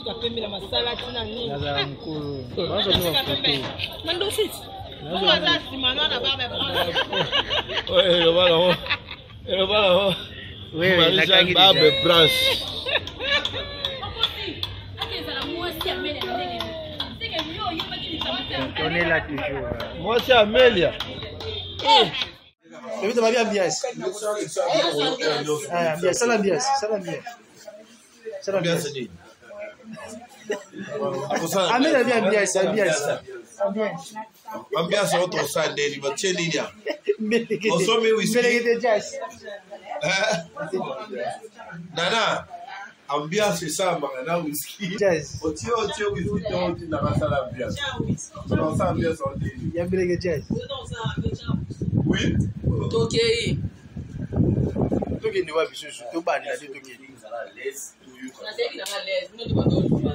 suka pembe na masala tina nini. Nazala mokolo. Bazo mwa foto. Mandosi. Bongo aza nsima na na barbe Oyo eloba nango. Eloba nango. Oui, oui, Marie-Jeanne nakangi Barbe déjà. Branche. Donc, on est là toujours. Mwasi Amelia. Evita babi ambiance. Ah, ambiance, sala ambiance, sala ambiance. Sala ambiance. Amela bi ambiance, ambiance. Ambiance. Ambiance oyo tosala ndeni batie nini ya Mbelekete. Osomi whisky. Mbelekete jazz. Eh? Nana, ambiance esalamaka na whisky. Jazz. Otie otie whisky te otindaka asala ambiance. Osala ambiance ondeni. Ya mbeleke jazz. Oui. Tokei. Tokende wapi susu tobanda te tokende. Nazalaki nanga lese bino nde bandoloba.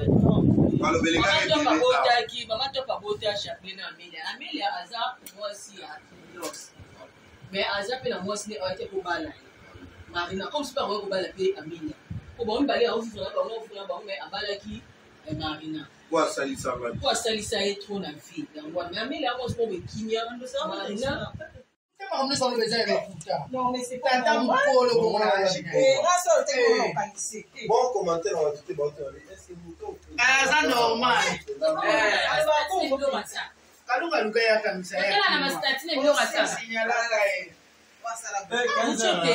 Balobeli Mama kaka Top ebele awa. abotaki, mama Top abota Chapelet na Amelia. Amelia aza mwasi ya Philos. Mais aza pe na mwasi ne ayaki kobala ye. Marina, comme si pe akoki kobala pe Amelia. Po bango mibale aovivre na bango, aovivre na bango, mais abalaki eh, Marina. Po asalisaka. Po asalisa ye trop na vie. Yango wana. Mais Amelia mwasi moko ekimia. Marina, Tata mokolo bongo na age na ye. Bon commentaire na bato te bato na est-ce que moto Aza normal. Kalunga luka ye akanisa ye. Otala na mastatine biloko asala. Signalaka ye. Mutu te.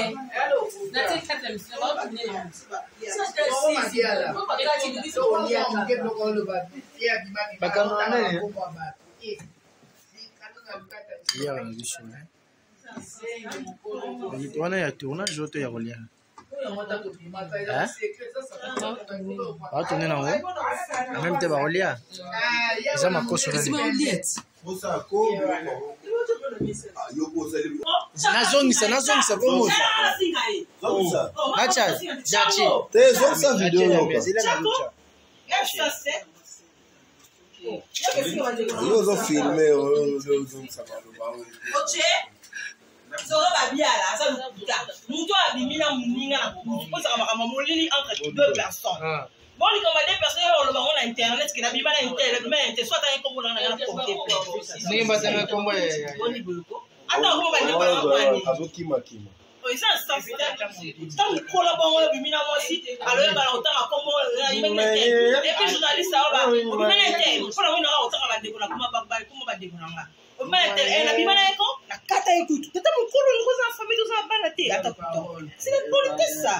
Natie kati ya misala, baotourne na yango. Bongo Madiala. Olia moke biloko oloba. Ye abima bima, Bakanga otanga nani? bakombo ya bato. Eh. Kalunga luka akanisa. Yaka na biso wana ya tournage oyo to ya kolia batourne nango en même te bakolia eza makoso nani osala ko yo ko osali nazongisa nazongisa po moto zongisa bacha jachi te zongisa video yoka yo ozofilme ozongisa maloba oyo Soko babiala aza lokuta moto oyo abimi na moninga na kutu ozaka makambo molili entre deux personnes bon likambo ya deux personnes oyo oloba ngo na internet ke nabima na intel nabima na intel so atanga nkombo nanga na porte plainte ndenge batanga nkombo ata nkombo bandeko na kwani azokimakima eza sens te ntango kola bongo obimi na mwasi aloyeba na kotanga nkombo epuis journaliste aoba obimi na intel mpona moi nanga kotanga bandeko na kombo bandeko na nga obima na intel nabima na ye ko nakata ye kutu tata mokolo olingi oza na famille oza na bana te ata kuta c'est l'impolitesse ça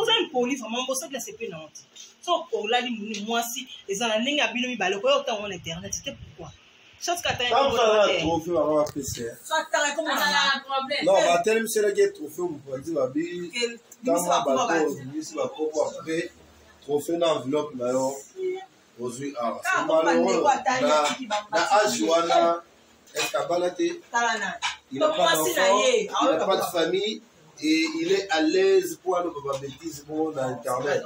oza impoli vraiment bosaki na sepe na yo te so olali mwasi eza na ndenge ya bino mibale okoya otanga na internet te pourquoi chance kata trophée bango bapesa non batelemiselaki ye trophée mopanzi babi tanga bato obimisi bakombo après trophée na enveloppe na yo ozwi awa C'est malheureux. Na age wana est-ce abala te? Il n'a pas d'enfant, il n'a pas de famille et il est à l'aise pour aller ba bêtise bon na internet.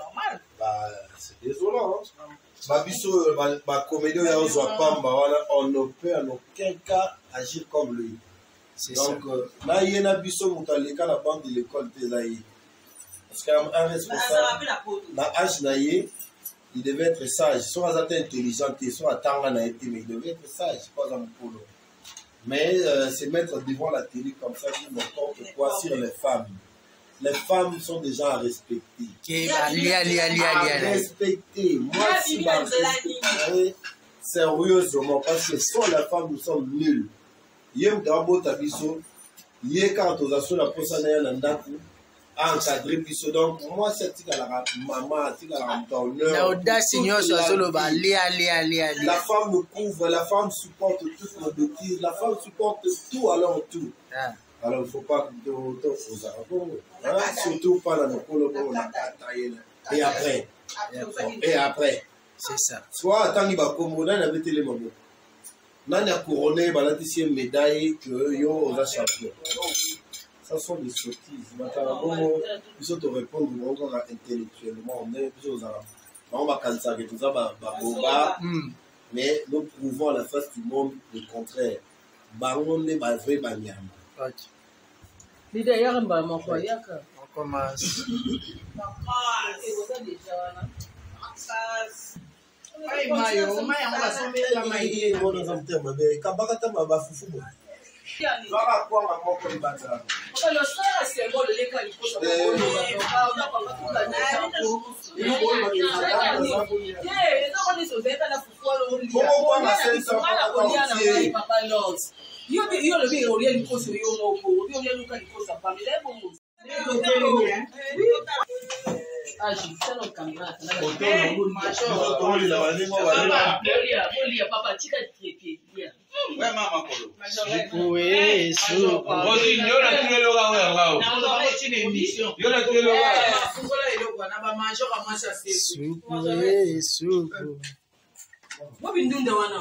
Bah, c'est désolant, hein. Ba biso ba, ba comédien oyo azwa pamba wana, on ne peut en aucun cas agir comme lui. Donc euh, na ye na biso moto aleka na bande de l'école te eza ye. Parce qu'un responsable na âge na ye, il devait être sage. Soit aza te intelligent te, soit atanga na ye te, mais il devait être sage, pas aza mokolo. Mais se mettre devant la télé comme ça, dire n'importe quoi sur les femmes. Les femmes sont déjà à respecter. Lia, lia, lia, lia, À lia. respecter. Moi, si ma respecterais sérieusement, parce que sans la femme, nous sommes nuls. Ye moto abota biso, ye kaka toza so na posa na ye na ndako, encadre biso. Donc, mwasi atikalaka mama, atikalaka moto ya honneur. Na audace nyonso azoloba lia lia lia La lia. femme nous couvre, la femme supporte toutes nos bêtises, la femme supporte tout alors tout. Ah. Alors il ne faut pas que hein, surtout pas na mokolo bongo na kata ye na. Et après, et après. C'est ça. Soit atangi bakombo nani abeteli maboko. Nani a couronné balatisi ye médaille que yo oza champion. Ça sont des sottises. Matala bongo biso to répondre bango kaka intellectuellement ndenge biso ozala bango bakanisaka ke toza baboba. Mais nous prouvons à la face du monde le contraire. Bango nde ba vrai banyama. Ok. Leader yaka mbala moko yaka. On commence. Oza deja wana. Wana aza motema mabe, kabaka ta bafufu bo kaka kwanga moko libanda. Yo olobi olia likoso yo moko, obi olia luka likoso pamba, ezali bongo. Bolia papa, tika tietie lia. Supu. Bobindunda wana.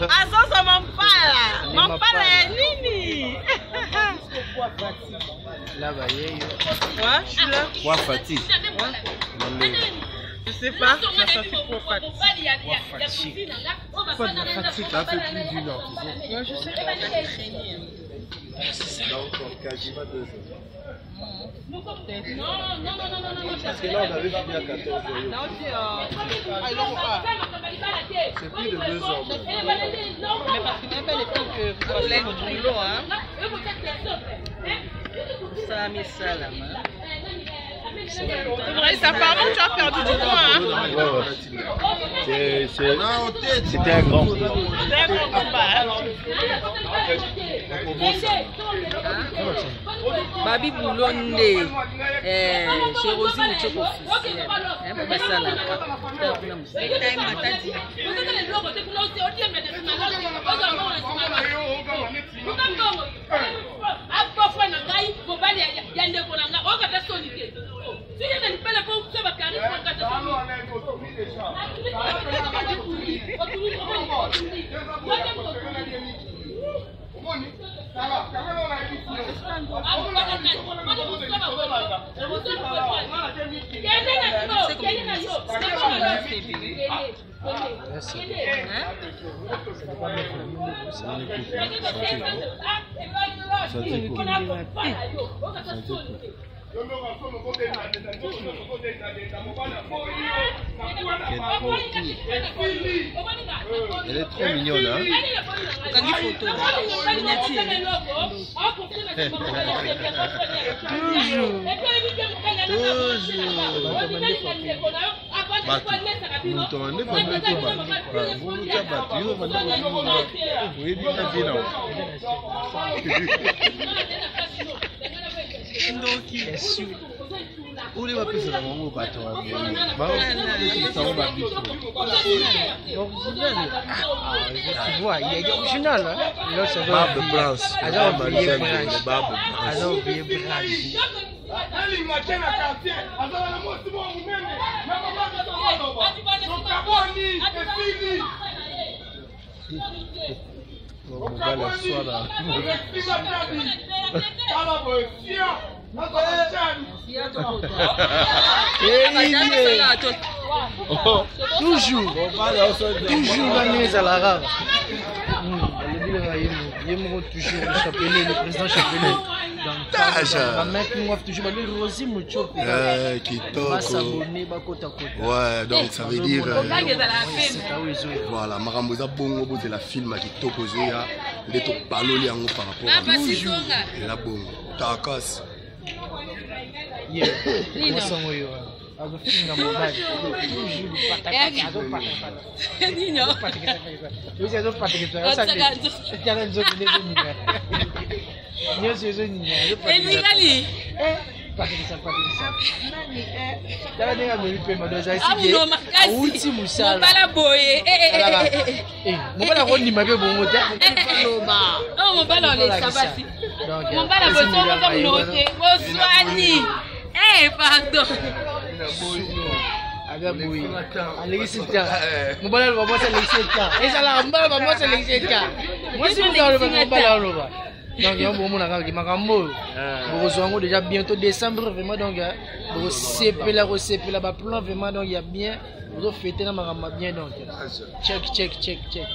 Azoza mampala mampala ya nini? Là yeyo. Ouais, je suis là. Kwa fatigue. Je sais pas, ça ça fait quoi fatigue. Pas de la fatigue. Ça fait plus d'une heure, tu sais. Ouais, je sais. Donc, quasiment 2 heures. Parce que là, on avait fini à 14 heures. C'est plus de 2 heures. Mais parce que même pas le temps que vous avez votre boulot, hein. Ça, mais ça, là. C'est vrai, ça, apparemment, tu as perdu du poids, hein. Ouais, ouais. C'était un grand combat. C'est un grand combat, hein. Babi Boulonde, chez Rosie Muchoko officiel. Hein, papa salaka. Tala kuna mosala. Elle est trop mignonne, hein. Okangi photo. Toujours. Bato moto bande bande ko bato ngulu ta bato yo bande ko oyebi ta vie na oli bapesaka bango bato baosango babiso. Original. Ah, tu vois, il y a original. Hein? Là, ça va. Barbe blanche. Aza oublié branche. Barbe Aza oublié branche. Mobali aswala. Toujours. Toujours la mise à la rare. Ye moko toujours le chapelet, le président chapelet. Taja. Bamaking of toujours balobi Rosi Muchopi. Kitoko. Basabone bakota kota. Ouais, donc ça veut dire Sika oyo ezoya. Voilà, makambo eza bongo, bozela film ya kitoko ezoya nde tobaloli yango par rapport à eza bongo takas. Ye mwasango oyo azofinga mobali toujours patapata, azopatapata. Osi azopatakisa, tala nzoto nde ezoninga, nyonso ezoninga. Elingali. Patakisa patakisa, tala ndenge ameli pema do azali. Amuno makasi. Awuti mosala. Mobala boye. Eh, eh, eh, eh, eh, eh. Mobali akondima mpe bongo te. Oh, mobala olesa basi. Donc, Mobala boye somoka monoko te. Boswani. Eh, pardon. Aza boye, alekisi ta mobali aloba, mwasi alekisi ta, ezalaka mobali aloba, mwasi alekisi ta, mwasi moto aloba, mobali aloba. Donc yango bomona kaka makambo oyo bokozwa yango déjà bientôt décembre vraiment. Donc bokosepela kosepela baplan vraiment. Donc ya bien, bozofete na makambo ya bien. Donc check check check check.